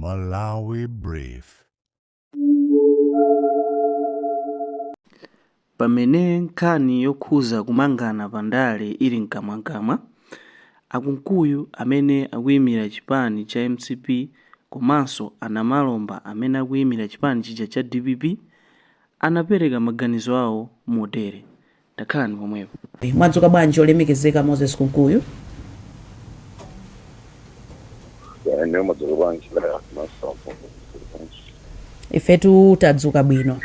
Malawi Brief. Pamene nkhani yokhuza kumangana pa ndale ili mkamwamkamwa, a Kunkuyu amene akuyimira chipani cha mcp komanso a Namalomba amene akuyimira chipani chija cha dpp anapereka maganizo awo motere. Takhalani pomwepo. Mwadzuka bwanji olemekezeka Moses Kunkuyu? Ine mwadzuka bwanji masopo? Ifetu tadzuka bwino.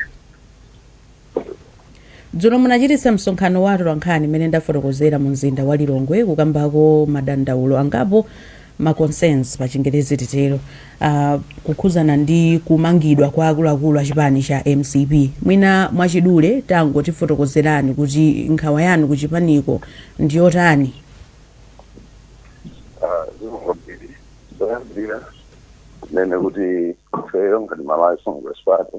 Dzulo munachititsa msonkhano wa atolankhani mmene ndafotokozera mu mzinda wa Lilongwe kukambako madandaulo angapo, ma concerns pa chingerezi titero, kukhuzana ndi kumangidwa kwa akuluakulu a chipani cha mcp. Mwina mwachidule tangotifotokozerani kuti nkhawa yanu ku chipaniko ndiyotani? Zikomo kwambiri. Zoyambirira tinene kuti ifeyo ngati Malawi Congress Party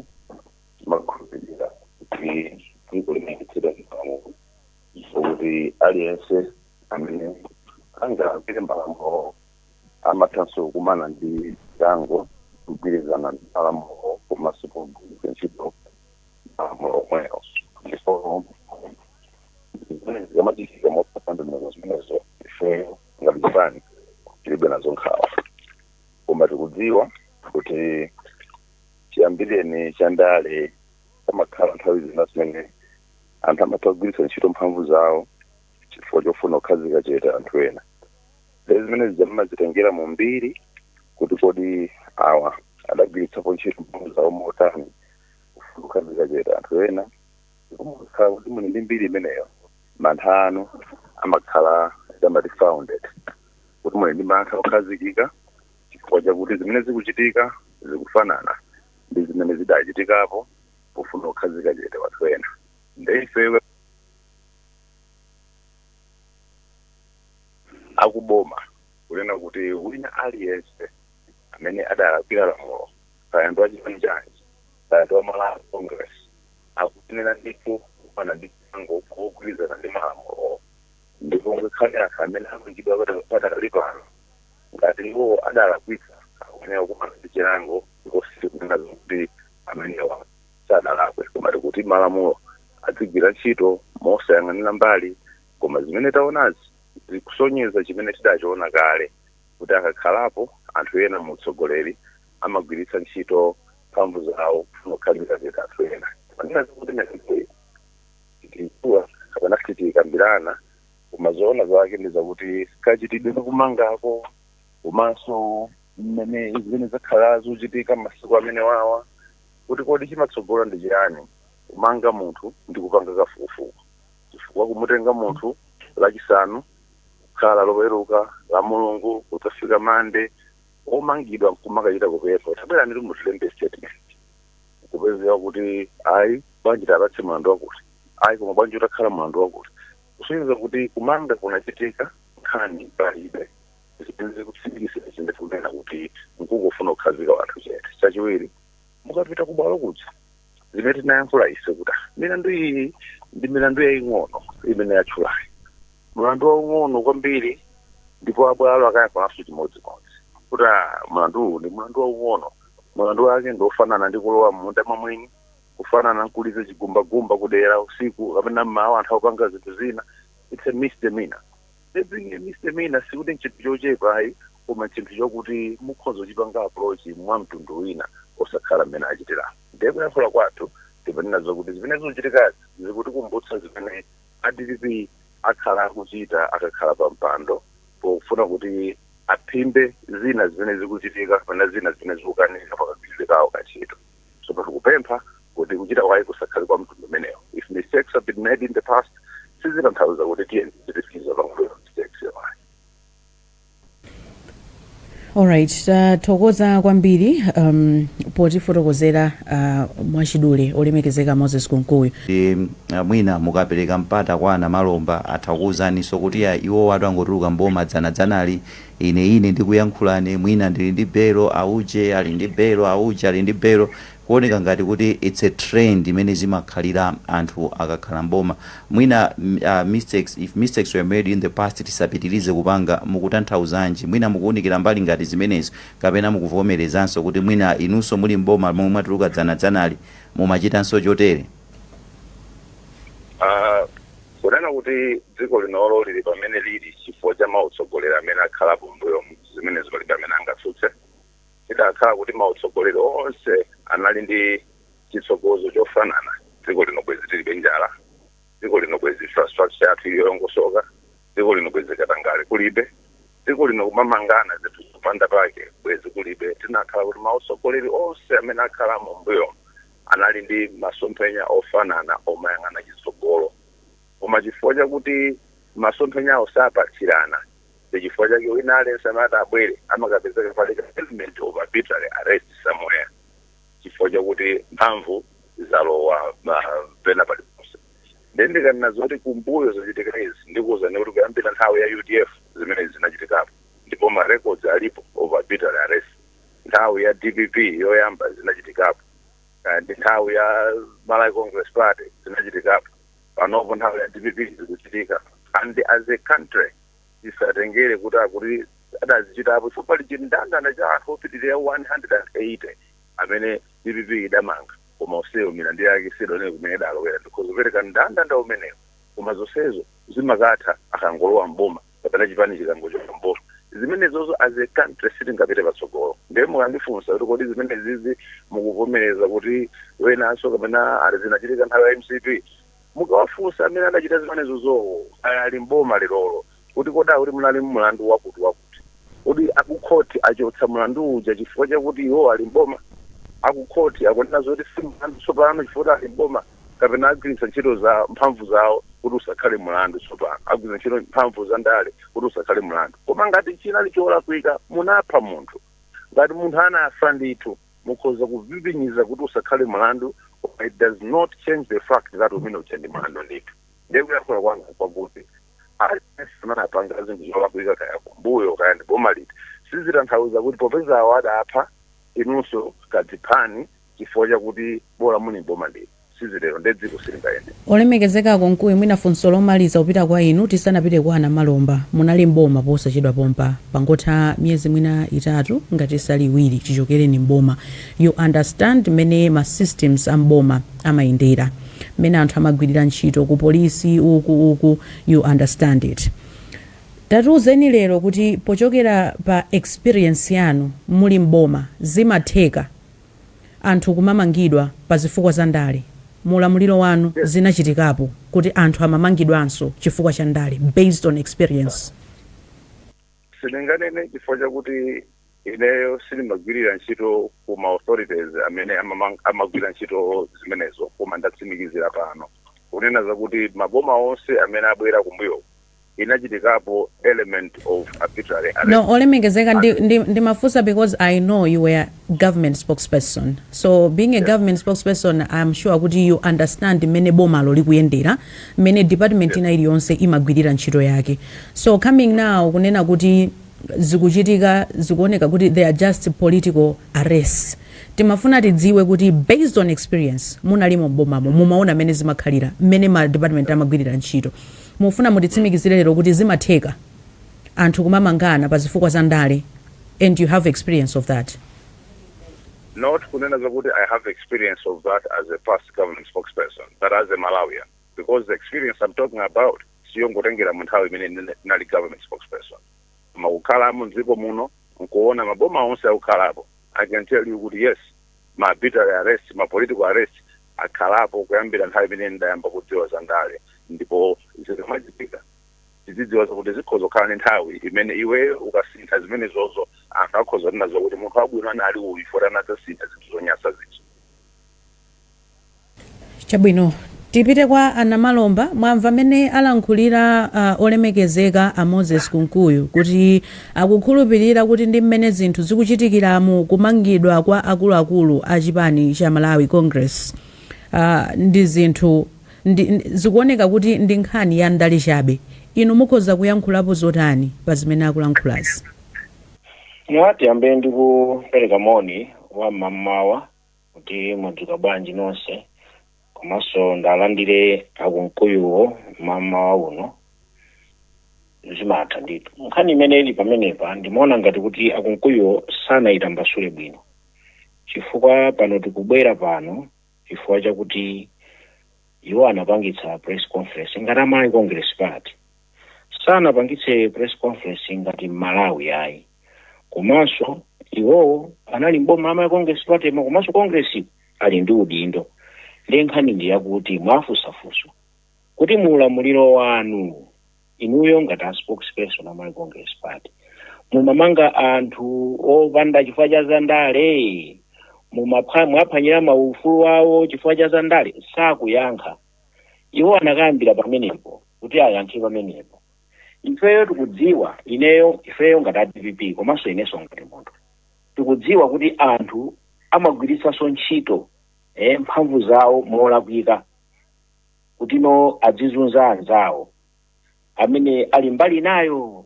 timakhulupirira kuti dziko limayendetsedwa ndi malamulo, kuti aliyense amene angalakwire malamulo amathanso kukumana ndi chilango kugwirizana ndi malamulo komanso kugwiritsa ntchito malamulo omwewo. Ndipo zimene zikamachitika motsata ndondomeko zimenezo, ifeyo ngati chipani tilibe nazo nkhawa. Koma tikudziwa kuti chiyambireni cha ndale pamakhala nthawi zina zimene anthu amatha kugwiritsa ntchito mphamvu zawo chifukwa chofuna kukhazika chete anthu ena. Lero zimene zija mumazitengera mu mbiri kuti kodi awa adagwiritsapo ntchito mphamvu zawo motani kufuna kukhazika chete anthu ena. Ndipo mukakhala kuti muli ndi mbiri imeneyo, mantha anu amakhala amati founded, kuti muli ndi mantha okhazikika chifukwa chakuti zimene zikuchitika zikufanana ndi zimene zidachitikapo pofuna kukhazika chete anthu ena. Nde ifeyo akuboma kunena kuti wina aliyense amene adalakwira lamulo, kaya ndi wachipani chanji, kaya ndi wa Malawi Congress, akuyenera ndithu kukumana ndi chilango kogwirizana ndi malamulo. Ndipo ngakhale anthu amene amangidwa padakali pano, ngati iwo adalakwitsa, akuyenera kukumana ndi chilango. Ndipo sitikunena zokuti amenewa sadalakwe, koma tikuti malamulo adzigwira ntchito mosayang'anira mbali. Koma zimene taonazi zikusonyeza chimene tidachiona kale, kuti akakhalapo anthu ena mu utsogoleri amagwiritsa ntchito mphamvu zawo kufuna kukhazika chete anthu ena. Manena zakuti milandu sitiyikula kapena sitiyikambirana, koma zoona zake ndi zakuti kachitidwe kakumangako komanso mmene zimene zakhala zochitika masiku amene wawa, kuti kodi chimatsogola ndi chiyani kumanga munthu ndi kupanga kafukufuku? Chifukwa kumutenga munthu Lachisanu, kukhala Loweruka, la Mulungu, kudzafika Mande, omangidwa nkumakachita kupempha, "Tabwerani mutilembe statement," kupezeka kuti ayi, bwanji tapatse mlandu wakuti, ayi, koma bwanji utakhala mlandu wakuti, kusonyeza kuti kumanga kunachitika, nkhani palibe. Zimene zikutsimikizira chimene tikunena kuti nkungofuna kukhazika wanthu chete. Chachiwiri, mukapita kubwalo kuja, zimene tinayankhula ife kuti milandu iyi ndi milandu yaying'ono imene yatchulayi, mlandu waung'ono kwambiri, ndipo abwalo akayankhulanso chimodzimodzi kuti mlanduwu ndi mlandu waung'ono, mlandu wake ndi ofanana ndi kulowa m'munda mwa mwini, kufanana nkuliza chigumbagumba kudera usiku kapena mmawa anthu akupanga zinthu zina. It's a misdemeanor. Being a misdemeanor sikuti nchinthu chochepa ayi, koma chinthu chokuti mukhoza kuchipanga approach mwa mtundu wina osakhala mmene achitira. Ndiye kuyankhula kwathu timanena zokuti zimene zikuchitikazi zikutikumbutsa zimene a DPP akhala akuchita akakhala pa mpando pofuna kuti aphimbe zina zimene zikuchitika kapena zina zimene zikukanika pakagwiridwe kawo kantchito. So tikupempha kuti kuchita kwake kusakhale kwa mtundu umenewo. If mistakes have been made in the past, sizitanthauza kuti tiye zipitiriza pang'ono mistakes yawayi. Alright, tathokoza kwambiri potifotokozera mwachidule, olemekezeka Moses Kunkuyu. Mwina mukapereka mpata kwa a Namalomba atha kuwuzaninso kuti ya iwo watu angotuluka mboma dzanadzanali, ine ndikuyankhulani, mwina ndili ndi belo, auje ali ndi belo, auje ali ndi belo. Kuoneka ngati kuti it's a trend imene zimakhalira anthu akakhala mboma. Mwina mistakes, if mistakes were made in the past, tisapitirize kupanga. Mukutanthauzanji? Mwina mukuwunikira mbali ngati zimenezo, kapena mukuvomerezanso kuti mwina inunso muli mboma momwe mwatuluka dzanadzanali mumachitanso chotere? Kunena kuti dziko linolo lili pamene lili chifukwa cha mautsogoleri amene akhalapo mbuyo, zimenezo palibe amene angatsutse. Tidakhala kuti mautsogoleri onse anali ndi chitsogozo chofanana, dziko lino bwezi tilibe njala, dziko lino bwezi infrastructure yathu ili yolongosoka, dziko lino bwezi katangale kulibe, dziko lino kumamangana zinthu zopanda pake bwezi kulibe. Tinakhala kuti mautsogoleri onse amene akhalamo mbuyo anali ndi masomphenya ofanana omayang'ana chitsogolo. Koma chifukwa chakuti masomphenyawo sapatsirana, ndi chifukwa chake wina aliyense amati abwere amakapezeka pali element of arbitrary arrest somewhere, chifukwa chakuti mphamvu zalowa pena paliponse. Ndikanena zoti kumbuyo zachitika izi, ndikuwuzani kuti kuyambira nthawi ya UDF zimene zinachitikapo, ndipo ma records alipo of arbitrary arrest. Nthawi ya DPP yoyamba zinachitikapo, ndi nthawi ya Malawi Congress Party zinachitikapo, panopo nthawi ya DPP zikuchitika. And as a country, tisatengere kuti akuti adazichitapo, chifukwa pali chindandanda cha anthu opitirira 180 amene DPP idamanga, koma onsewo milandu yake sidonene kumene idalowera. Ndikhoza kupereka ndandanda umenewo, koma zonsezo zimakatha akangolowa mboma kapena chipani chikangochoka mboma. Zimenezozo as a country sitingapite patsogolo. Ndiye mukandifunsa kuti kodi zimene zizi mukuvomereza kuti wenanso kapena ali zinachitika nthawi ya MCP, mukawafunsa amene adachita zimenezozowo ali mboma lerolo kuti koda kuti munali mlandu wakuti wakuti, kuti akukhoti achotsa mlandu uja chifukwa chakuti iwo ali mboma, akukhoti akunena zoti si mlandu tsopano chifukwa ali mboma, kapena agwiritsa ntchito za mphamvu zawo kuti usakhale mlandu tsopano, agwiritsa ntchito mphamvu za ndale kuti usakhale mlandu. Koma ngati chinali cholakwika, munapha munthu, ngati munthu anafa ndithu, mukhoza kupipinyiza kuti usakhale mlandu, koma it does not change the fact that umene uja ndi mlandu ndithu. Ndiye kuyankhula kwanga kwakuti aliyense amene apanga zinthu zolakwika, kaya kumbuyo kaya ndi boma liti, sizitanthauza kuti popeza awo adapha inunso kadziphani chifukwa chakuti bola muli mboma ndithu. Sizitero, ndi dziko silingayende. Olemekezeka Kunkuyu, mwina funso lomaliza kupita kwa inu tisanapite kwa Anamalomba. Munali mboma posachedwa pompa, pangotha miyezi mwina 3 ngati isali 2 chichokereni mboma. You understand mmene ma systems a mboma amayendera, mmene anthu amagwirira ntchito ku polisi uku uku, you understand it. Tatiuzeni lero kuti pochokera pa experience yanu muli mboma, zimatheka anthu kumamangidwa pa zifukwa za ndale mu ulamuliro wanu? Zinachitikapo kuti anthu amamangidwanso chifukwa cha ndale, based on experience? Sindinganene chifukwa chakuti ineyo sindimagwirira ntchito ku ma authorities amene amagwira ntchito zimenezo, koma ndatsimikizira pano kunena zakuti maboma onse amene abwera kumbuyo inachitikapo element of arbitrary arrest. No, olemekezeka, ndimafunsa because I know you were government spokesperson. So being a government spokesperson, I'm sure kuti you understand mmene bomalo likuyendera, mmene department ina iliyonse imagwirira ntchito yake. So coming now kunena kuti zikuchitika, zikuoneka kuti they are just political arrests, timafuna tidziwe kuti based on experience, munalimo mbomamo, mumaona mmene zimakhalira, mmene ma department amagwirira ntchito, mufuna mutitsimikizire lero kuti zimatheka anthu kumamangana pa zifukwa za ndale, and you have experience of that? Not kunena zakuti I have experience of that as a past government spokesperson, but as a Malawian, because the experience I'm talking about siyongotengera mu nthawi imene ndinali government spokesperson, koma kukhalamo mdziko muno nkuona maboma onse akukhalapo. I can tell you kuti yes, ma arbitrary arrest, ma political arrest akhalapo kuyambira nthawi imene ndayamba kudziwa za ndale. Ndipo zikamachitika, tizidziwa zakuti zikhoza kukhala ndi nthawi imene iweyo ukasintha zimenezozo, anthu akhoza kunena zakuti munthu wabwino anali uyu foti anadzasintha zinthu zonyasa zija. Chabwino, tipite kwa Anamalomba. Mwamva mmene alankhulira olemekezeka a Moses Kunkuyu kuti akukhulupirira kuti ndi mmene zinthu zikuchitikiramu, kumangidwa kwa akuluakulu a chipani cha Malawi Congress, ndi zinthu zikuoneka kuti ndi nkhani ya ndale chabe. Inu mukhoza kuyankhulapo zotani pa zimene akulankhulazi? Tiyambe ndi kupereka moni wa mmamawa. Kuti mwadzuka bwanji nonse, komanso ndalandire Akunkuyuwo mamawa uno. Zimatha ndithu. Nkhani imene ili pamenepa, ndimaona ngati kuti Akunkuyuwo sanayitambasule bwino, chifukwa pano tikubwera pano chifukwa chakuti iwo anapangitsa press conference ngati Amalawi Congress Party, sanapangitse press conference ngati Malawi ayi. Komanso iwowo anali mboma la Malawi Congress Party, komanso Congress ali ndi udindo. Ndi nkhani ndi yakuti mwafusafuso kuti muulamuliro wanu inuyo ngati a spokesperson a Malawi Congress Party mumamanga anthu opanda chifukwa cha zandale, mwaphwanyira maufulu awo chifukwa cha zandale? Sakuyankha. Iwo anakayambira pamenepo kuti ayankhe pamenepo. Ifeyo tikudziwa, ineyo, ifeyo ngati a DPP, komanso inenso ngati munthu, tikudziwa kuti anthu amagwiritsanso ntchito mphamvu zawo molakwika kutino adzizunza anzawo amene ali mbali nayo,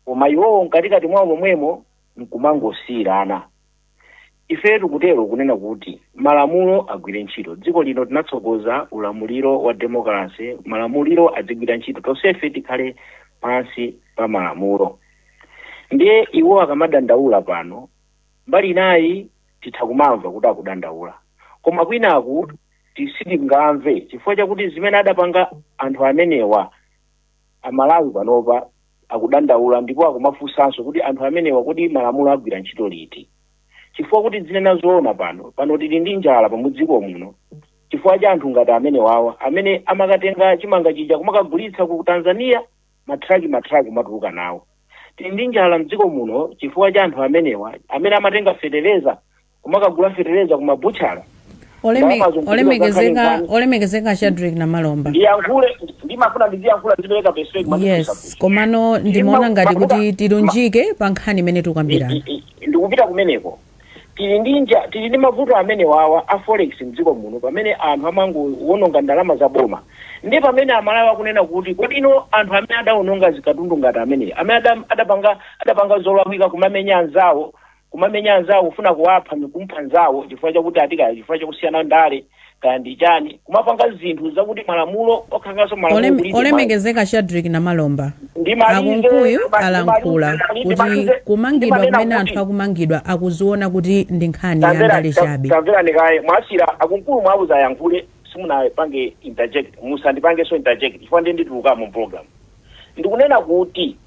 koma iwowo mkatikati mwawo momwemo nkumangosiyirana. Ife tikutero kunena kuti malamulo agwire ntchito. Dziko lino tinatsogoza ulamuliro wa democracy, malamuliro adzigwira ntchito, tonsefe tikhale pansi pa malamulo. Ndiye iwo akamadandaula pano, mbali inayi titha kumamva kuti akudandaula, koma kwinaku sitingamve chifukwa chakuti zimene adapanga anthu amenewa, Amalawi panopa akudandaula ndipo akumafunsanso kuti anthu amenewa, kuti malamulo agwira ntchito liti? Chifukwa kuti zinena zoona, pano tili ndi njala pamudziko muno chifukwa cha anthu ngati amenewawa amene amakatenga chimanga chija kumakagulitsa ku Tanzania, matraki matraki kumatuluka nawo. Tili ndi njala mdziko muno chifukwa cha anthu amenewa amene amatenga fetereza kumakagula fetereza kumabutchala. Ndalama zonse Olemekezeka, olemekezeka Shadrack Namalomba. Ndiyankhule, ndimafuna ndiziyankhula, ndipereka perspective. Yes, komano ndimaona ngati kuti tilunjike pa nkhani imene tikukambirana. Ndikupita kumeneko. Tili ndi mavuto amene wawa a forex mdziko muno, pamene anthu amangowononga ndalama za boma. Ndi pamene Amalawi akunena kuti kodi ino anthu amene adawononga zikatundu ngati amene adapanga zolakwika, kumamenya anzawo, kufuna kuwapha, kumpha anzawo chifukwa chakuti atikaya, chifukwa chakusiyana ndale kaya ndi chani, kumapanga zinthu zakuti malamulo okhakanso malamulo kulibe. Olemekezeka Shadrack Namalomba, Ndimalize. Akunkuyu alankhula kuti kumangidwa ndimanena kumene anthu akumangidwa akuziona kuti ndi nkhani ya ndale chabe. Tamverani kaye. Mwasira Akunkulu, mwauza ayankhule, simunapange interject. Musandipangenso interject chifukwa ndiye ndituluka mu program. Ndikunena kuti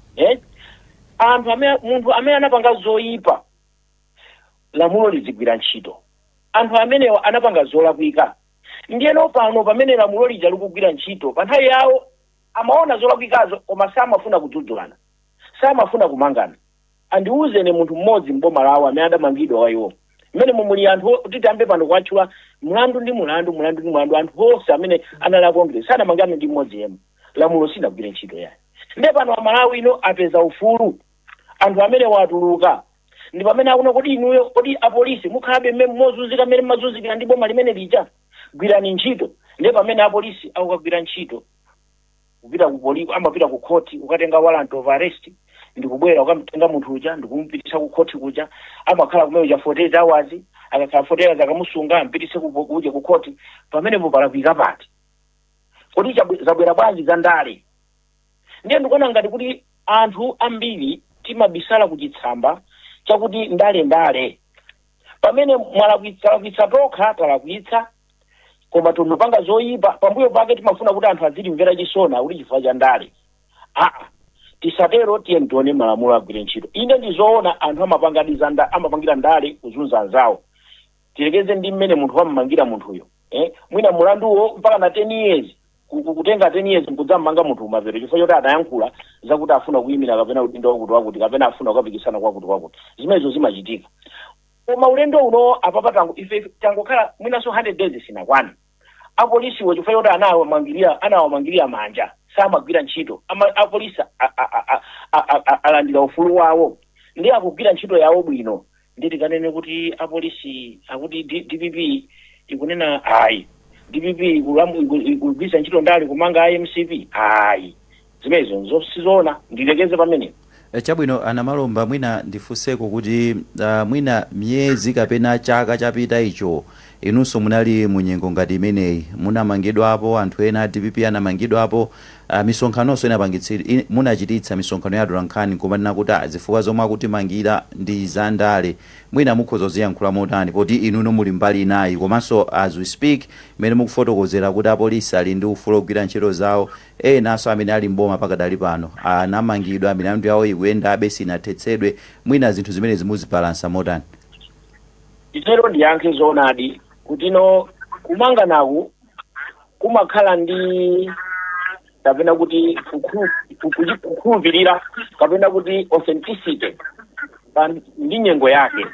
anthu amene, munthu amene anapanga zoyipa, lamulo lizigwira ntchito. Anthu amenewa anapanga zolakwika. Ndiyeno pano pamene lamulo lija likugwira ntchito, pa nthawi yawo amaona zolakwikazo koma samafuna kudzudzulana, samafuna kumangana. Andiwuzeni munthu mmodzi mboma lawo amene adamangidwa wa iwo. Mmene mumuli anthu tiyambe pano kuwatchula mulandu ndi mulandu, mulandu ndi mulandu, anthu onse amene anali a Congress sanamangane ndi mmodzi yemwe. Lamulo sinagwire ntchito yayi. Ndiye pano Amalawi ino apeza ufulu, anthu amene watuluka, ndi pamene akuna kodi inuyo, kodi apolisi mukhalabe mmene mozunzika mmene mmazunzikira ndi boma limene lija? Gwirani ntchito. Ndiye pamene apolisi akukagwira ntchito, kupita ku poli, amapita ku khoti kukatenga warrant of arrest, ndikubwera kukamtenga munthu uja ndikumupitisa ku khoti kuja. Amakhala kumene uja 48 hours. Akakhala 48 hours, akamusunga, ampitise kuja ku khoti. Pamenepo palakwika pati? Kodi zabwera bwanji za ndale? Ndiye ndikuona ngati kuti anthu ambiri timabisala kuchitsamba chakuti ndale ndale, pamene mwalakwitsa, lakwitsa tokha, talakwitsa, koma timapanga zoyipa, pambuyo pake timafuna kuti anthu azitimvera chisoni akuti chifukwa cha ndale. Aa, tisatero. Tiye tione malamulo agwire ntchito. Ine ndizoona anthu amapanga dizanda, amapangira ndale kuzunza anzawo. Tilekeze ndi mmene munthu wammangira munthuyo, mwina mulanduwo mpaka na 10 years, kutenga 10 years nkudzam'manga munthu kumapeto chifukwa choti anayankhula zakuti afuna kuyimira kapena udindo wakuti wakuti, kapena afuna kukapikisana kwakuti kwakuti. Zimenezo zimachitika. Koma ulendo uno apapa tango ife tangokhala mwinanso 100 days sinakwana, apolisiwo chifukwa choti anawamangirira manja, samagwira ntchito. Apolisi alandira ufulu wawo ndi akugwira ntchito yawo bwino. Ndi tikanene kuti apolisi akuti DPP ikunena ayi, DPP ikugwiritsa ntchito ndale kumanga MCP, ayi, zimenezo sizoona. Ndilekeze pamenepo. Chabwino, anamalomba, mwina ndifunseko kuti mwina miyezi kapena chaka chapita icho, inunso munali munyengo ngati imeneyi, munamangidwapo, anthu ena a DPP anamangidwapo, misonkhanoso munachititsa misonkhano ya atolankhani kumanena kuti zifukwa zomwe akutimangira ndi zandale. Mwina mukhoza kuziyankhula motani poti inuno muli mbali inayi, komanso as we speak mmene mukufotokozera kuti apolisi ali ndi ufulu ogwira ntchito zawo, enanso amene ali mboma pakadali pano anamangidwa, milandu yawo ikuyendabe, sinathetsedwe? Mwina zinthu zimene zimuzibalansa motani? Itero ndiyankhe zoonadi kuti no, kumanganaku kumakhala ndi kapena kuti kukhulupirira kapena kuti authenticity ndi nyengo yake.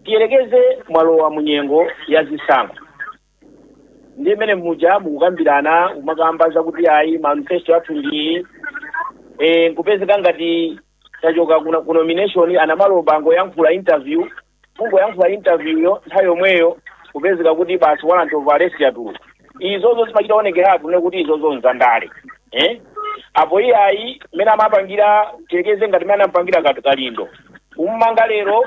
Tiyerekeze mwalowa mu nyengo ya zisankho, ndi imene muja mukukambirana, umakamba zakuti ayi, manifesto yathu ndi nkupezeka ngati tachoka ku nomination, anamalomba angoyankhula interview, kungoyankhula interview yo, nthawi yomweyo kupezeka kuti basi, warrant of arrest yatuluka. Izozo zimachita onekeratu ne kuti izozo nzandale, eh? Apo iyayi, mmene amapangira, tiyerekeze ngati mmene anamupangira Kalindo, kummanga lero,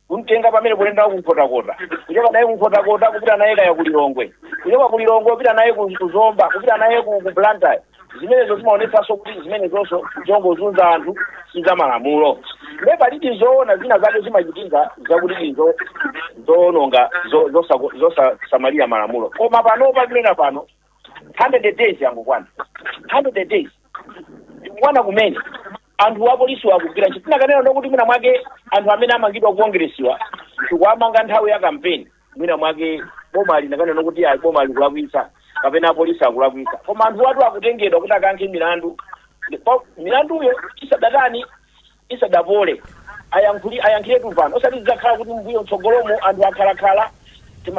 kumtenga pamene kulenda kunkhotakota, kuchoka naye kunkhotakota kupita naye kaya kulilongwe, kuchoka kulilongwe kupita naye ku Zomba, kupita naye ku Blantyre, zimenezo zimaonetsanso kuti zimenezonso zongozunza anthu, sizamalamulo. Nde palidi zoona zina zake zimachitika zakuti izo zoononga, zosasamalira malamulo. Koma panopa, kunena pano, 100 days yangokwana, 100 days ikukwana kumene anthu apolisi akugwira ntchito. Tinakanena nokuti mwina mwake anthu amene amangidwa kukongresiwa tikuamanga nthawi ya kampeni, mwina mwake boma linakanena kuti ayi, boma likulakwitsa kapena apolisi akulakwitsa. Koma anthu watu akutengedwa kuti akankhe milandu. Ndipo milanduyo isadatani, isadapole, ayankhiretu pano, osati zidzakhala kuti mbuyo mtsogolomo anthu akhalakhala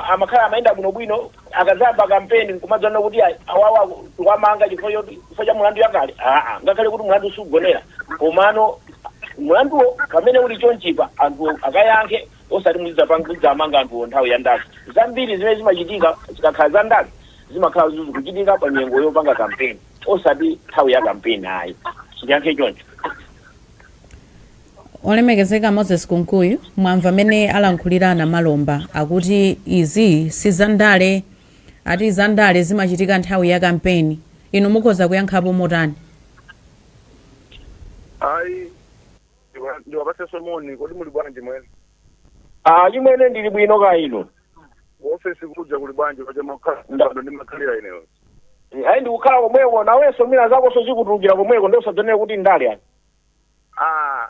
amakhala amayenda bwinobwino, akazamba kampeni nkumadzana kuti ayi, awawa tiwamanga chifukwa cha mulandu yakale. Aa, ngakhale kuti mulandu sugonera, komano mulanduwo pamene uli chonchipa, anthu akayankhe, osati muzidzamanga anthuwo nthawi ya ndale. Zambiri zimene zimachitika zikakhala za ndale zimakhala zikuchitika pa nyengo yopanga kampeni, osati nthawi ya kampeni ayi. Ndiyankhe choncho. Olemekezeka Moses Kunkuyu, mwamva mmene alankhulira anamalomba, akuti izi si zandale, ati zandale zimachitika nthawi ya kampeni. Inu mukhoza kuyankhapo motani? Ayi, ndiwapatsenso moni. Kodi muli bwanji mwene? Ah, chimwene, ndili bwino, ka inu? Ofesi kuja kuli bwanji? Paja makhala ndimakhalira ineyo. Ayi, ndikukhala komweko. Nawenso mwina zakonso zikutulukira komweko, ndosadzanena kuti ndale ani. Ah,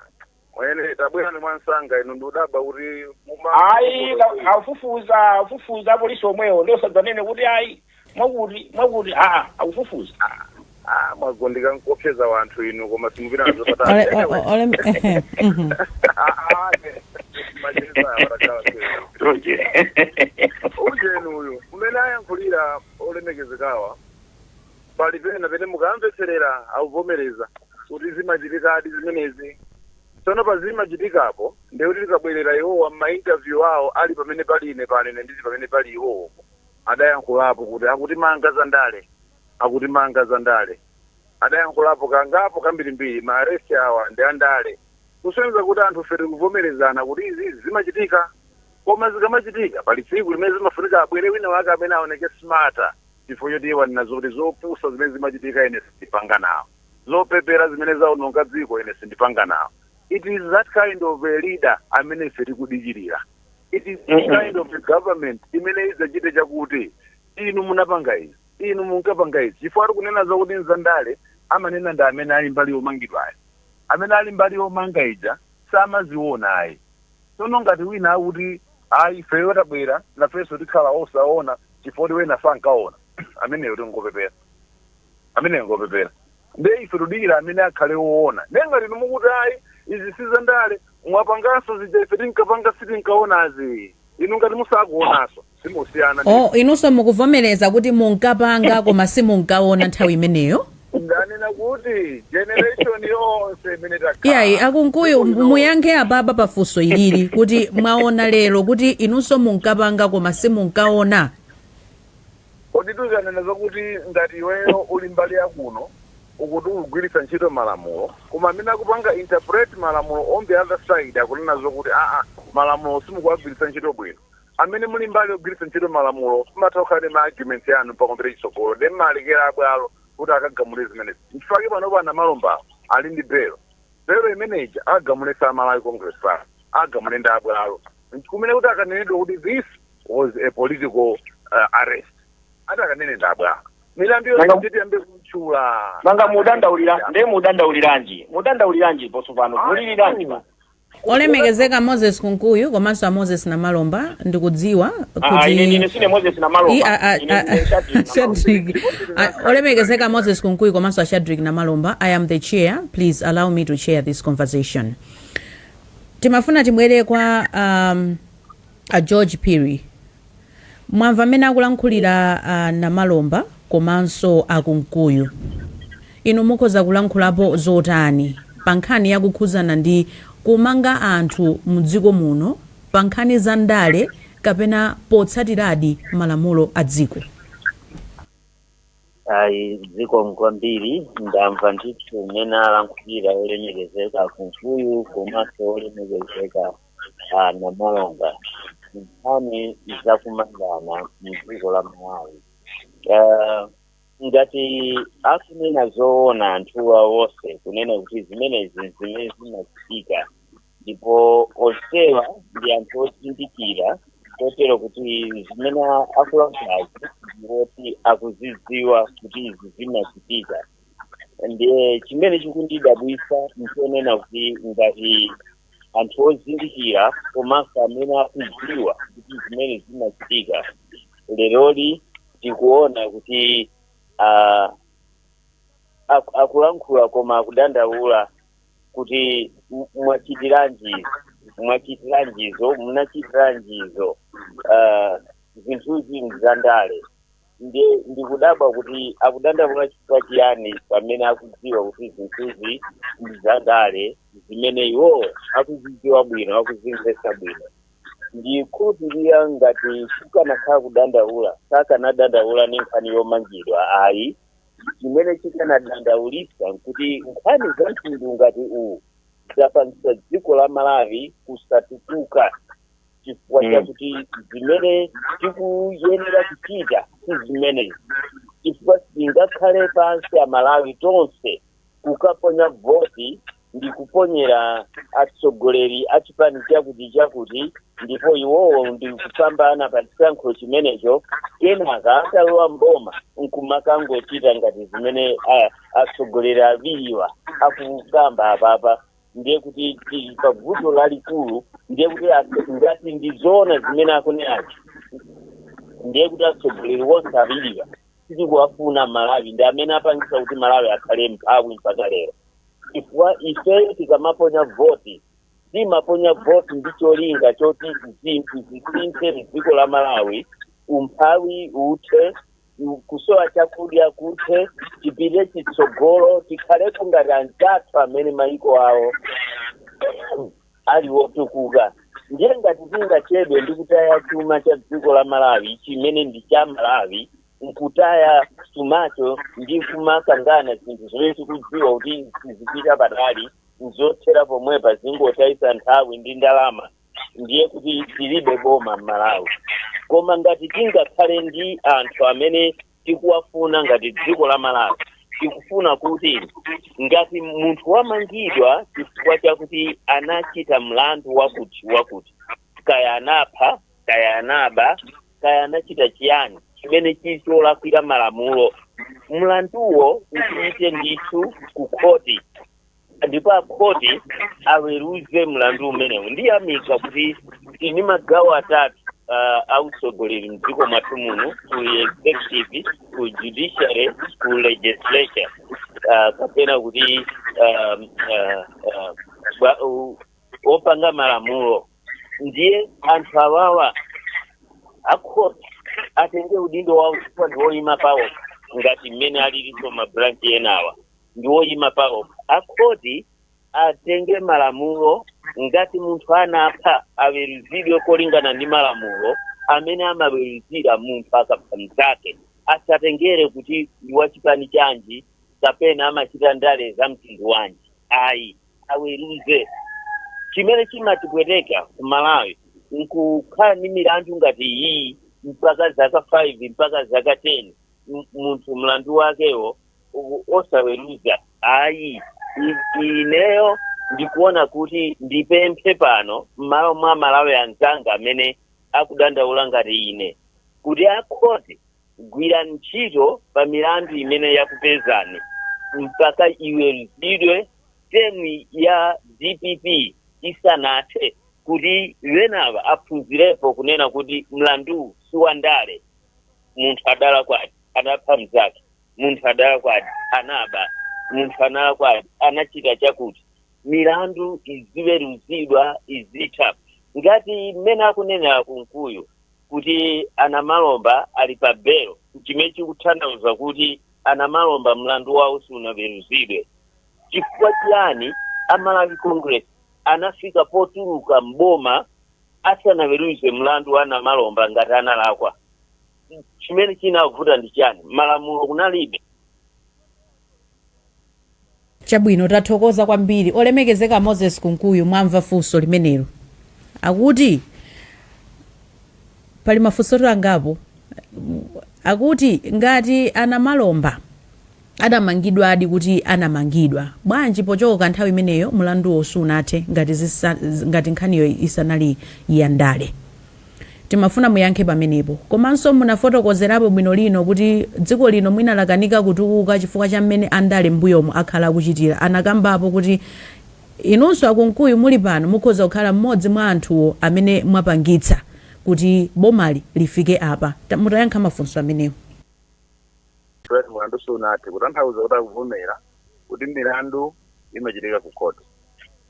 mwene, tabwerani mwansanga inu, ndikudabwa kuti Ayi, afufuza, afufuza apolisi omwewo, ndosadzanene kuti ayi, mwakuti mwakuti, aa, akufufuza. Ah, mwagondeka nkopseza wanthu inu, koma simupita nazo Ehe. Macheza watakhala. Ujeni uyu mmene ayankhulira olemekezekawa, pali pena pene mukamvetserera akuvomereza kuti zimachitikadi zimenezi. Tsono pa zimachitikapo, ndekuti tikabwerera iwowa m'ma interview awo ali pamene pali ine pano, ine ndili pamene pali iwowo, adayankhulapo kuti akutimanga zandale, akutimanga zandale. Adayankhulapo kangapo kambirimbiri, ma arrest awa ndi andale, kusonyeza kuti anthu fe tikuvomerezana kuti izi zimachitika. Koma zikamachitika, pali tsiku limene zimafunika abwere wina wake amene aoneke smarter, chifukwa choti iye wanena zoti zopusa zimene zimachitika ine sindipanga nawo, zopepera zimene zaononga dziko ine sindipanga nawo. It is that kind of a leader amene ife tikudikirira. It is that kind of a government imene idzachite chakuti inu munapanga izi, inu munkapanga izi. Chifukwa ari kunena zakuti nzandale, amanena ndi amene ali mbali yomangidwayo. Amene ali mbali yomanga ija samaziona ayi. Tsono ngati wina akuti ayi, ifeyo tabwera nafenso tikhala osaona chifukwa kuti wena sankaona, ameneyo tingopepera, ameneyo ngopepera. Nde ife tudikira amene akhale woona. Nde ngati inu mukuti ayi, izi sizandale, mwapanganso zija ife tinkapanga sitinkaonazi, inu ngati musakuonanso simusiyana ndi Oh, inunso mukuvomereza kuti munkapanga koma simunkaona nthawi imeneyo? Ndanena kuti generation yonse imene takhala Iyayi, akunkuyu, muyankhe apapa pafunso ilili kuti mwaona lero kuti inunso munkapanga koma simunkaona? Kodi tuzanena zakuti ngati iweyo uli mbali yakuno Ukuti ukugwiritsa ntchito malamulo, koma amene akupanga interpret malamulo on the other side akunena zokuti aa, malamulo simukuwagwiritsa ntchito bwino. Amene muli mbali yogwiritsa ntchito malamulo mumatha kukhala ndi ma arguments yanu pakombere chitsogolo, ndi mmalekera abwalo kuti akagamule zimenezi. Nchifukwa panopo anamalombawo ali ndi belo. Belo imeneyi agamule sa Malawi Congress Party, agamule ndi abwalo, kumene kuti akanenedwa kuti this was a political arrest, ati akanene ndi abwalo. Milandu yonse tiyambe kutchula. Nanga mudandaulira, ndiye mudandauliranji? Mudandauliranji posopano? Muliliranji pa? Olemekezeka Moses Kunkuyu komanso a Moses Namalomba, ndikudziwa Ah, ine ndine sine Moses Namalomba. Ine ndine Shadrack Namalomba. Shadrack. Olemekezeka Moses Kunkuyu komanso a Shadrack Namalomba, I am the chair. Please allow me to chair this conversation. Timafuna tibwere kwa a George Phiri. Mwamva mmene akulankhulira Namalomba komanso akunkuyu. Inu mukhoza kulankhulapo zotani pa nkhani yakukhuzana ndi kumanga anthu mdziko muno pa nkhani za ndale kapena potsatiradi malamulo a dziko? Ayi, zikomo kwambiri. Ndamva ndithu mmene alankhulira olemekezeka Kunkuyu komanso olemekezeka Namalomba, nkhani zakumangana mdziko la Malawi. Ngati akunena zoona anthuwa wonse, kunena kuti zimenezi zimene zimachitika, ndipo onsewa ndi anthu ozindikira, kotero kuti zimene akulankhulazi ndikuti akuzidziwa kuti izi zimachitika. Ndiye chimene chikundidabwisa nchonena kuti ngati anthu ozindikira komanso amene akudziwa kuti zimene zimachitika, leroli tikuona kuti akulankhula koma akudandaula kuti mwachitiranji izi, mwachitiranjizo, munachitiranjizo, zinthuzi nzandale. Ndiye ndikudabwa kuti akudandaula chifukwa chiyani pamene akudziwa kuti zinthuzi ndi zandale, zimene iwo akuzidziwa bwino, akuzimvetsa bwino. Ndikhulupirira ngati kukanakhala kudandaula, sakanadandaula ndi nkhani yomangidwa, ayi. Chimene chikanadandaulitsa nkuti nkhani za mtundu ngati uwu zapangisa dziko la Malawi kusatukuka, chifukwa chakuti zimene tikuyenera kuchita si zimenezi, chifukwa sitingakhale pansi Amalawi tonse kukaponya voti ndi kuponyera atsogoleri a chipani chakuti chakuti, ndipo iwowo ndi kupambana pa chisankho chimenecho, kenaka atalowa mboma nkumakangochita ngati zimene atsogoleri awiriwa akukamba apapa. Ndiye kuti tili pa vuto lalikulu. Ndiye kuti ngati ndi zoona zimene akunenazi, ndiye kuti atsogoleri wonse awiriwa sitikuwafuna Malawi, ndi amene apangisa kuti Malawi akhale mphawi mpaka lero, chifukwa ifeyo tikamaponya voti, timaponya voti ndi cholinga choti zinthu zisinthe mdziko la Malawi, umphawi uthe, kusowa chakudya kuthe, tipite chitsogolo, tikhaleko ngati anzathu amene maiko awo ali wotukuka. Ndiye ngati tingachedwe ndi kutaya chuma cha dziko la Malawi chimene ndi cha Malawi, nkutaya chumacho ndi kumakangana zinthu zimene tikudziwa kuti sizipita patali, nzothera pomwepa, zingotayisa nthawi ndi ndalama, ndiye kuti tilibe boma m'Malawi. Koma ngati tingakhale ndi anthu amene tikuwafuna ngati dziko la Malawi, tikufuna kuti ngati munthu wamangidwa chifukwa chakuti anachita mlandu wakuti wakuti, kaya anapha, kaya anaba, kaya anachita chiyani chimene chili cholakwira malamulo, mlanduwo upite ndithu ku khoti ndipo akhoti aweruze mlandu umenewu. Ndiyamika kuti tini magawo atatu autsogoleri mdziko mwathu muno: ku executive, ku judiciary, ku legislature, kapena kuti opanga malamulo. Ndiye anthu awawa akhoti atenge udindo wawo, chifukwa ndi woyima pawo, ngati mmene alilinso ma branch enawa ndi woyima pawo. Akhoti atenge malamulo. Ngati munthu anapha, aweruzidwe kolingana ndi malamulo amene amaweruzira munthu akapha mnzake, asatengere kuti ndi wachipani chanji. Kapena amachita ndale za mtundu wanji? Ayi, aweruze. Chimene chimatipweteka ku Malawi nkukhala ndi milandu ngati iyi mpaka zaka 5, mpaka zaka 10, munthu mlandu wakewo osaweruza ayi. Ineyo ndikuona kuti ndipemphe pano m'malo mwa Malawi anzanga amene akudandaula ngati ine kuti akhoti, gwira ntchito pa milandu imene yakupezani mpaka iweruzidwe term ya DPP isanathe, kuti wenava aphunzirepo kunena kuti mlandu si wandale. Munthu adala kwati anapha mzake, munthu adala kwati anaba, munthu anala kwati anachita chakuti, milandu iziweruzidwa, izitha. Ngati mmene akunenera Kunkuyu kuti anamalomba ali pa belo, chimene chikutanthauza kuti anamalomba mlandu wawo sunaweruzidwe. Chifukwa chiyani aMalawi Congress anafika potuluka mboma asanaweruze mlandu wa anamalomba ngati analakwa? Chimene chinavuta ndi chani? Malamulo kunalibe. Chabwino, tathokoza kwambiri, olemekezeka Moses Kunkuyu. Mwamva funso limenelo, akuti pali mafunso angapo. Akuti ngati anamalomba adamangidwadi, kuti anamangidwa bwanji pochoka nthawi imeneyo mlanduwo sunathe ngati nkhaniyo isanali yandale? Timafuna muyankhe pamenepo. Komanso munafotokozerapo bwino lino kuti dziko lino mwina lakanika kutukuka chifukwa cha mmene andale m'mbuyomu akhala akuchitira. Anakambapo kuti inunso aKunkuyu muli pano mukhoza kukhala mmodzi mwa anthuwo amene mwapangitsa kuti bomali lifike apa. Mutayankha mafunso amenewo. Fred, mlandu sunathe kutanthauza kuti akuvomera kuti milandu imachitika ku court.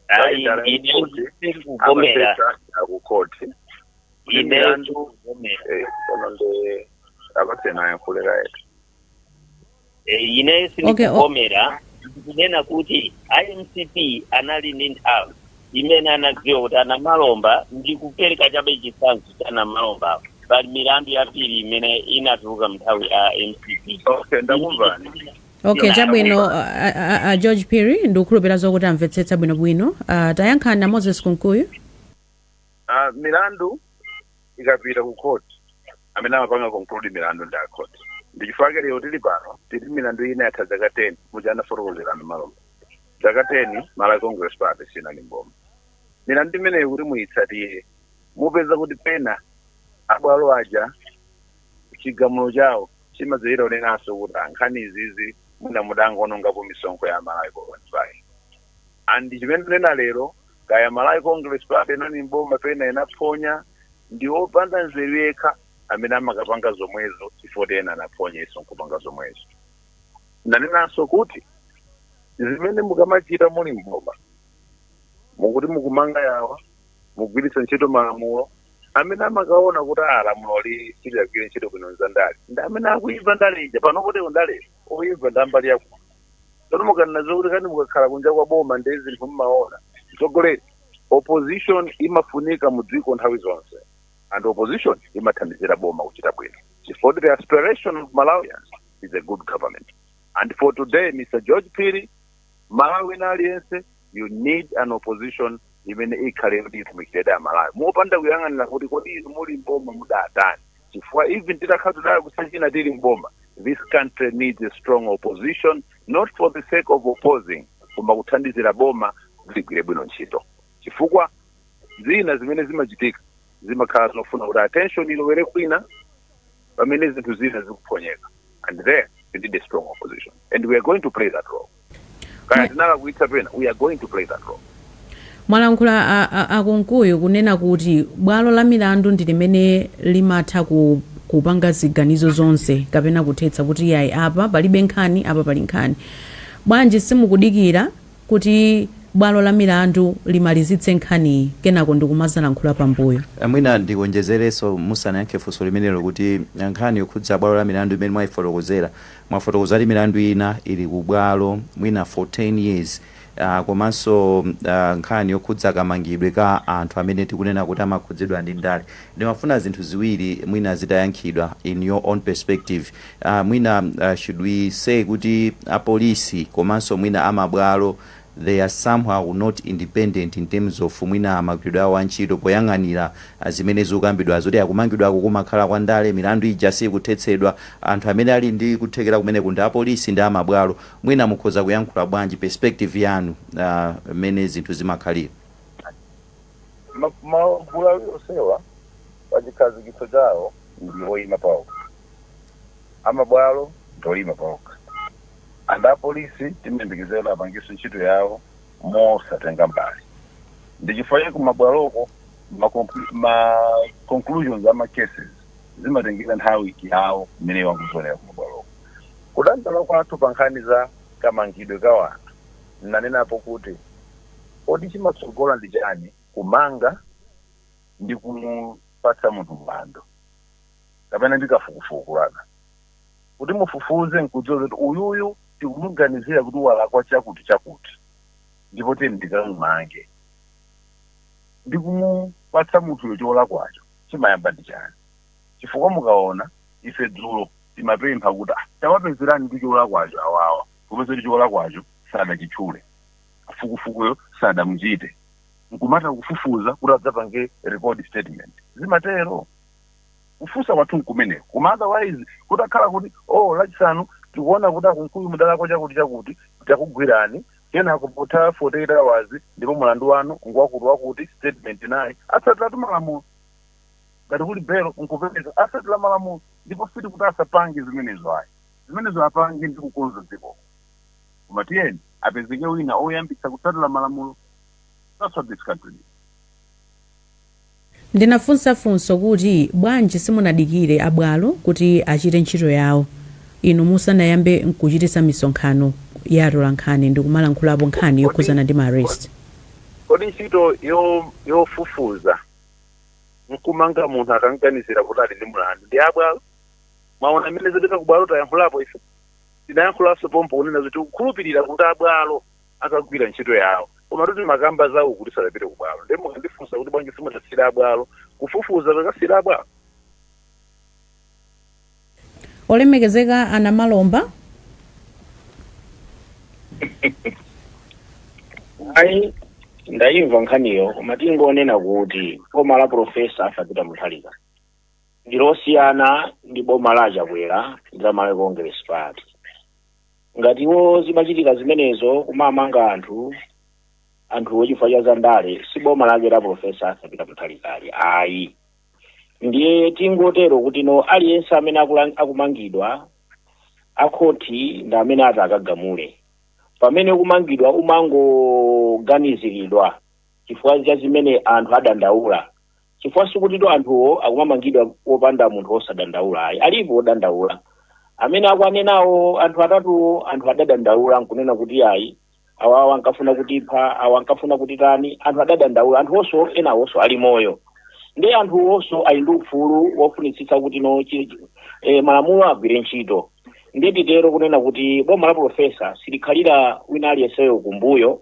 Ayi, ine sindikuvomera. Ku court. Ine milandu sindikuvomera. Kono ndi apatsena ayankhulira yetu. Ine sindikuvomera. Ndikunena kuti iMCP anali ndi nthawi imene anadziwa kuti anamalomba, ndikupereka chabe chitsanzo cha anamalomba, pali milandu yambiri imene inatuluka mnthawi ya MCP. Okay, ndakumvani. Okay, chabwino. A George Phiri, ndikukhulupirira zokuti amvetsetsa bwinobwino. Tayankhani na Moses Kunkuyu. Milandu ikapita ku court, amene amapanga conclude milandu ndi a court. Ndichifukwa lero tili pano, tili milandu ina yatha zaka 10. Muja anafotokozerana malomba, zaka 10 Malawi Congress Party sinali mboma. Milandu imeneyo kuti muyitsatire, mupeza kuti pena abwalo aja chigamulo chawo chimadzayira kunenanso kuti ankhani izizi mwina mudangonongapo misonkho ya Malawi Congress Party. And chimene tinena lero, kaya Malawi Congress Party inali mboma pena inaphonya, ndi opanda nzeru yekha amene amakapanga zomwezo chifukwa ena anaphonya iso nkupanga zomwezo. Ndanenanso kuti zimene mukamachita muli mboma, mukuti mukumanga yawa, mugwiritsa ntchito malamulo, amene amakaona kuti a lamulo li silidagwire ntchito bwino nzandale ndi amene akuimva ndale ija pano. Potero ndale oimva ndi ambali yakuno. Tsono mukanena zokuti kani mukakhala kunja kwa boma ndi zinthu mmaona mtsogoleri, opposition imafunika mu dziko nthawi zonse, and opposition imathandizira boma kuchita bwino, chifukwa the aspiration of Malawians is a good government. And for today, Mr George Phiri, Malawi wina aliyense, you need an opposition imene ikhale kuti itumikire Amalawi mopanda kuyang'anira kuti kodi inu muli mboma mudatani, chifukwa even titakhala tudala kusachina tili mboma, this country needs a strong opposition, not for the sake of opposing, koma kuthandizira boma kuti ligwire bwino ntchito, chifukwa zina zimene zimachitika zimakhala zofuna kuti attention ilowere kwina pamene zinthu zina zikuphonyeka, and there we need a strong opposition, and we are going to play that role. Kaya tinalakwitsa pena, we are going to play that role. Mwalankhula aKunkuyu kunena kuti bwalo la milandu ndi limene limatha kupanga ziganizo zonse kapena kuthetsa kuti yayi, apa palibe nkhani, apa pali nkhani. Bwanji simukudikira kuti bwalo la milandu limalizitse nkhaniyi, kenako ndikumazalankhula pambuyo? Mwina ndikonjezerenso musanayankhe funso limenelo kuti nkhani yokhudza bwalo la milandu imene mwayifotokozera, mwafotokoza kuti milandu ina ili ku bwalo mwina for 10 years. Komanso nkhani yokhudza kamangidwe ka anthu amene tikunena kuti amakhudzidwa ndi ndale. Ndimafuna zinthu ziwiri mwina zitayankhidwa in your own perspective. Mwina should we say kuti apolisi komanso mwina amabwalo, they are somehow not independent in terms of mwina magwiridwe awo antchito poyang'anira zimene zikukambidwa zoti akumangidwako kumakhala kwa ndale, milandu ija sikuthetsedwa, anthu amene ali ndi kuthekera kumeneku ndi apolisi ndi amabwalo? Mwina mukhoza kuyankhula bwanji, perspective yanu, mmene zinthu zimakhalira? Magulu awiri onsewa pachikhazikitso chawo ndi oyima pawokha. Amabwalo ndi oyima pawokha, and apolisi timayembekezera apangiso ntchito yawo mosatenga mbali. Ndi chifukwa chake kumabwaloko ma conclusions ama cases zimatengera nthawi yawo imene wakuzolera kumabwaloko. Kudandaula kwathu pa nkhani za kamangidwe ka wanthu, nanenapo kuti kodi chimatsogola ndi chani, kumanga ndi kumupatsa munthu mlandu kapena ndi kafukufuku lana kuti mufufuze nkudziwa kuti uyuyu tikumuganizira kuti walakwa chakuti chakuti, ndipo tiyeni tikamumange ndi kumupatsa munthuyo cholakwacho, chimayamba ndi chani? Chifukwa mukaona ife dzulo timapempha kuti, ah, tawapezerani ndi cholakwacho awawa, kupeza kuti cholakwacho sadachitchule, fukufukuyo sadamuchite, nkumata kufufuza kuti adzapange record statement. Zimatero kufunsa kwathu nkumeneko. Koma otherwise kutakhala kuti, oh, Lachisanu tikuona kuti aKunkuyu mudalakwa chakuti chakuti, takugwirani, kenako potha 48 hours ndipo mulandu wanu ngwakuti wakuti, statement nayi, atsatira malamulo. Ngati kuli belo nkupereka, atsatira malamulo. Ndipo siti kuti asapange zimenezo, ayi, zimenezo apange ndi kukonza dziko, koma tiyeni apezeke wina oyambitsa kutsatira malamulo. That's what this country needs. Ndinafunsa funso kuti bwanji simunadikire abwalo kuti achite ntchito yawo inu musanayambe nkuchitisa misonkhano ya atolankhani ndi kumalankhulapo nkhani yokhuzana ndi ma arrest? Kodi ntchito yofufuza nkumanga munthu akanganizira kuti ali ndi mlandu ndi abwalo? Mwaona amene zopita kubwalo, tayankhulapo ife, tinayankhulanso pompo kunena kuti tikukhulupirira kuti abwalo akagwira ntchito yawo, koma tuti makamba zawo kuti sadapite kubwalo. Ndiye mukandifunsa kuti bwanji simutasira abwalo kufufuza, kakasira abwalo. Olemekezeka a Namalomba. Ayi, ndayimva nkhaniyo, koma tingonena kuti boma la Profesa Arthur Peter Mutharika ndi losiyana ndi boma la Chakwera ndi la Malawi Congress Party. Ngati iwo zimachitika zimenezo, kumamanga anthu anthuwo chifukwa cha zandale, si boma lake la Profesa Arthur Peter Mutharikali, ayi. Ndiye tingotero kuti no, aliyense amene akumangidwa, akhoti ndi amene ati akagamule. Pamene kumangidwa umangoganiziridwa chifukwa cha zimene anthu adandaula, chifukwa sikutito anthuwo akumamangidwa wopanda munthu wosadandaula, ayi. Alipo wodandaula amene akuanenawo anthu atatuwo. Anthu adadandaula nkunena kuti ayi, awawa ankafuna kutipha, awa ankafuna kutitani. Anthu adadandaula, anthu onso enawonso ali moyo. Ndi anthu onso ali ndi ufulu wofunitsitsa kuti no malamulo agwire ntchito. Ndiye titero kunena kuti boma la profesa silikhalira wina aliyenseyo kumbuyo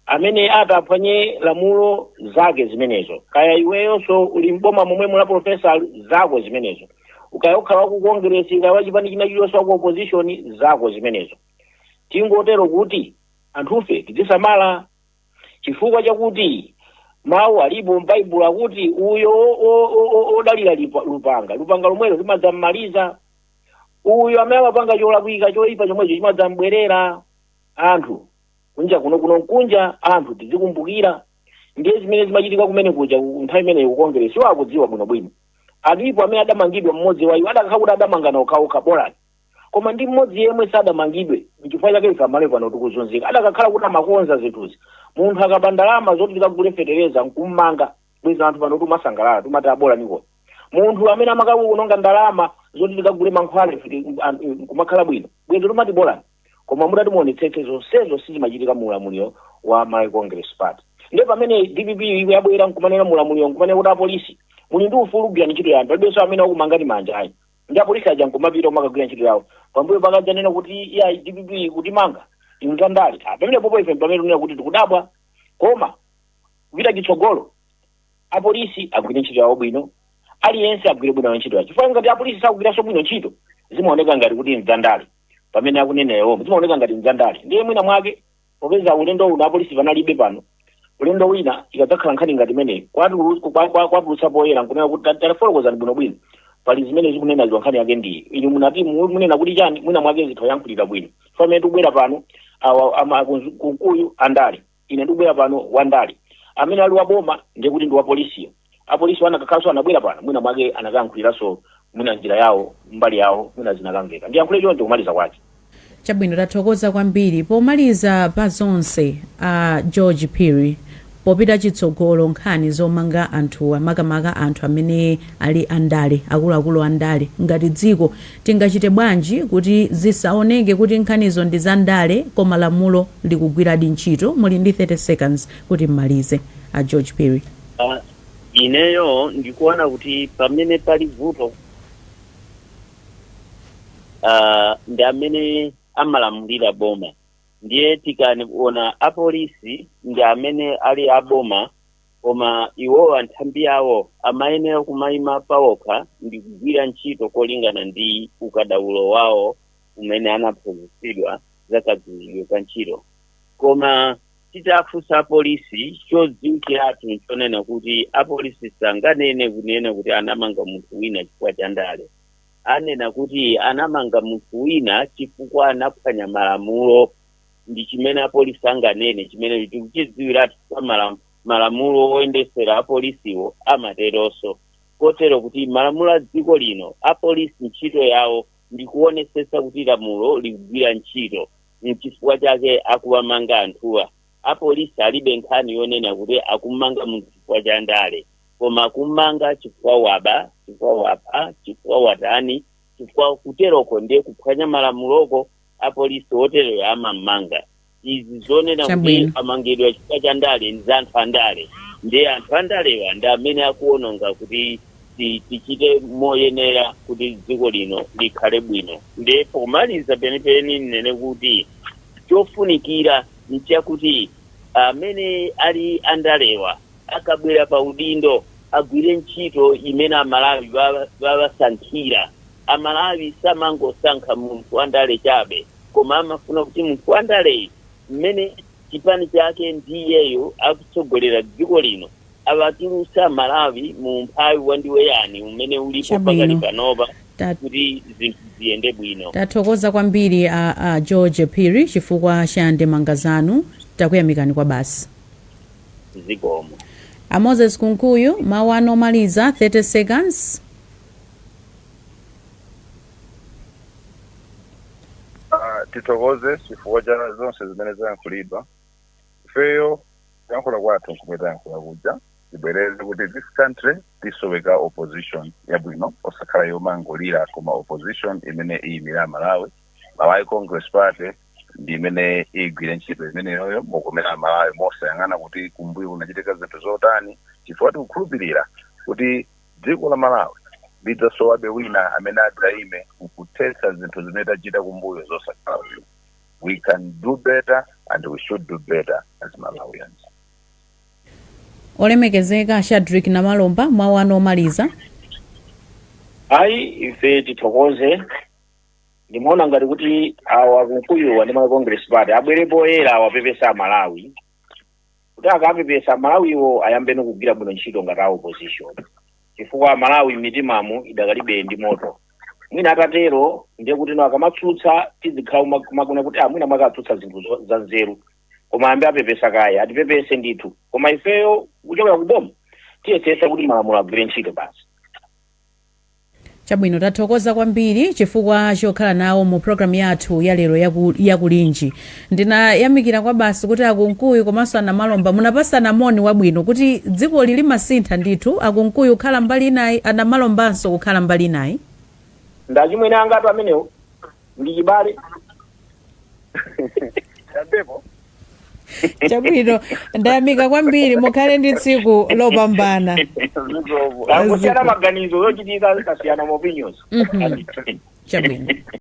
amene ataphwanye lamulo zake zimenezo. Kaya iweyonso uli mboma momwemo la profesa, zako zimenezo. Ukaya ukhala waku Congress, kaya wachipani china chiliyonse, waku opposition, zako zimenezo. Tingotero kuti anthufe tizisamala, chifukwa chakuti mawu alipo m'Baibulo akuti uyo odalira lupanga, lupanga lomwelo limadzam'maliza. Uyo amene amapanga cholakwika, choyipa chomwecho chimadzambwerera. Anthu kunja kuno, kuno nkunja, anthu tizikumbukira. Ndiye zimene zimachitika kumene kuja nthawi imeneyo ku Congress, iwo akudziwa bwinobwino. Alipo amene adamangidwa, mmodzi wa iwo. Adakhala kuti adamangana okhaokha, bolani, koma ndi mmodzi yemwe sadamangidwe. Nchifukwa chake ife amale pano tikuzunzika. Adakakhala kuti amakonza zinthuzi, munthu akaba ndalama zoti tikagule fetereza nkummanga, bwezi anthu pano timasangalala, timati abola niko. Munthu amene amakakunonga ndalama zoti tikagule mankhwala ife nkumakhala bwino, bwezi timati bolani. Koma mutati muonetsetse, zonsezo sizimachitika mu ulamuliro wa Malawi Congress Party. Ndiye pamene DPP yabwera nkumanena mulamuliro, nkumanena kuti apolisi muli ndi ufulu, kugwira ntchito yanu, palibenso amene wakumangani manja, ayi. Ndi apolisi aja nkumapita kumakagwira ntchito yawo. Pambuyo pakadzanena kuti iya, DPP kutimanga. Inu zandale. Ah, pamene popo ife pamene tunena kuti tikudabwa, koma kupita chitsogolo apolisi agwire ntchito yawo bwino, aliyense agwire bwino ntchito yake, chifukwa ngati apolisi sakugwiranso bwino ntchito, zimaoneka ngati kuti mzandale. Pamene akunena iwo, zimaoneka ngati mzandale. Ndiye mwina mwake, popeza ulendo uno apolisi panalibe pano, ulendo wina ikadzakhala nkhani ngati imeneyi, kwatulutsa poyera nkunena kuti tafotokozani bwinobwino, pali zimene zikunena ziwa, nkhani yake ndiyi, inu munati munena kuti chani? Mwina mwake zithu yankhulira bwino. Pamene tikubwera pano awa Kunkuyu andale, ine ndikubwera pano wandale, amene ali waboma ndiye kuti ndi wa polisiyo. Apolisi anakakhalanso anabwera pano, mwina mwake anakayankhuliranso mwina njira yawo, mbali yawo, mwina zinakamveka. Ndiyankhule choncho kumaliza kwake. Chabwino, tathokoza kwambiri. Pomaliza pa zonse, a George Phiri, popita chitsogolo nkhani zomanga anthuwa, makamaka anthu amene ali andale, akuluakulu andale, ngati dziko tingachite bwanji kuti zisaoneke kuti nkhanizo ndi za ndale koma lamulo likugwiradi ntchito? Muli ndi 30 seconds kuti mmalize, a George Phiri. Ineyo ndikuona kuti pamene pali vuto ndi amene amalamulira boma. Ndiye tikaona apolisi ndi amene ali aboma, koma iwowa nthambi yawo amayenera kumayima pawokha ndi kugwira ntchito kolingana ndi ukadaulo wawo umene anaphunzitsidwa za kagwiridwe ka ntchito. Koma titafunsa apolisi, chodziwikiratu nchonena kuti apolisi sanganene kunena kuti anamanga munthu wina chifukwa cha ndale. Anena kuti anamanga munthu wina chifukwa anaphwanya malamulo. Ndi chimene apolisi anganene, chimene tikuchidziwiratu kwa malamulo oyendesera apolisiwo amateronso. Kotero kuti malamulo a dziko lino, apolisi ntchito yawo ndi kuonesesa kuti lamulo likugwira ntchito. Nchifukwa chake akuwamanga anthuwa. Apolisi alibe nkhani yonena kuti akumanga munthu chifukwa cha ndale, koma akumanga chifukwa waba, chifukwa wapha, chifukwa watani, chifukwa kuteroko ndiye kuphwanya malamuloko. Apolisi otereyo amamanga. Izi zonena kuti amangidwa chifukwa cha ndale ndi za anthu andale. Ndiye anthu andalewa ndi amene akuononga kuti tichite moyenera kuti dziko lino likhale bwino. Ndiye pomaliza penipeni nene kuti chofunikira nchakuti amene ali andalewa akabwera pa udindo agwire ntchito imene Amalawi bawasankhira. Amalawi samangosankha munthu wandale chabe, koma amafuna kuti munthu wandaleyi, mmene chipani chake ndiyeyo akutsogolera dziko lino, awatulutsa Malawi mu umphawi wandiweyani umene ulipo pakali panopa, kuti zinthu ziyende bwino. Tathokoza kwambiri a George Phiri chifukwa cha ndemanga zanu. Takuyamikani kwa basi. Zikomo. A Moses Kunkuyu, mawu anu omaliza, 30 seconds. Tithokoze chifukwa cha zonse zimene zayankhulidwa. Ifeyo kuyankhula kwathu nkumene tayankhula kuja, tibwereze kuti this country tisoweka opposition yabwino, osakhala yomangolira, koma opposition imene iyimira Malawi. Malawi Congress Party ndi imene igwire ntchito imeneyoyo mokomera Malawi, mosayang'ana kuti kumbuyo kunachitika zinthu zotani, chifukwa tikukhulupirira kuti dziko la Malawi lidzasowabe wina amene adzayime nkuthetsa zinthu zimene tachita kumbuyo zosakhala bwino. We can do better and we should do better as Malawians. Olemekezeka Shadrick Namalomba, mawu anu omaliza. Ayi, ife tithokoze. Ndimaona ngati kuti awa Kunkuyuwa ndi Malawi Congress Party abwere poyera, awapepesa Amalawi, kuti akapepesa Amalawiwo ayambeno kugwira bwino ntchito ngati a opposition, chifukwa Amalawi m'mitimamu idakalibe ndi moto. Mwina atatero ndiye kuti no akamatsutsa tizikhala kumakuna kuti ah, mwina mwakatsutsa zinthu za nzeru. Koma ayambe apepesa kaye, atipepese ndithu. Koma ifeyo kuchokera kuboma tiyesesa kuti malamulo agwire ntchito basi. Chabwino, tathokoza kwambiri chifukwa chokhala nawo mu programu yathu ya lero yakulinji. Ndinayamikira kwa basi kuti aKunkuyu komanso aNamalomba munapasana moni wabwino, kuti dzikoli limasintha ndithu, aKunkuyu kukhala mbali inayi, aNamalombanso kukhala mbali inayi. Ndachimwene angatu amenewo, ndi chibale. Yambepo. Chabwino, ndayamika kwambiri, mukhale ndi tsiku lopambana. Tangosiyana maganizo, zochitika tasiyana ma opinions. Chabwino.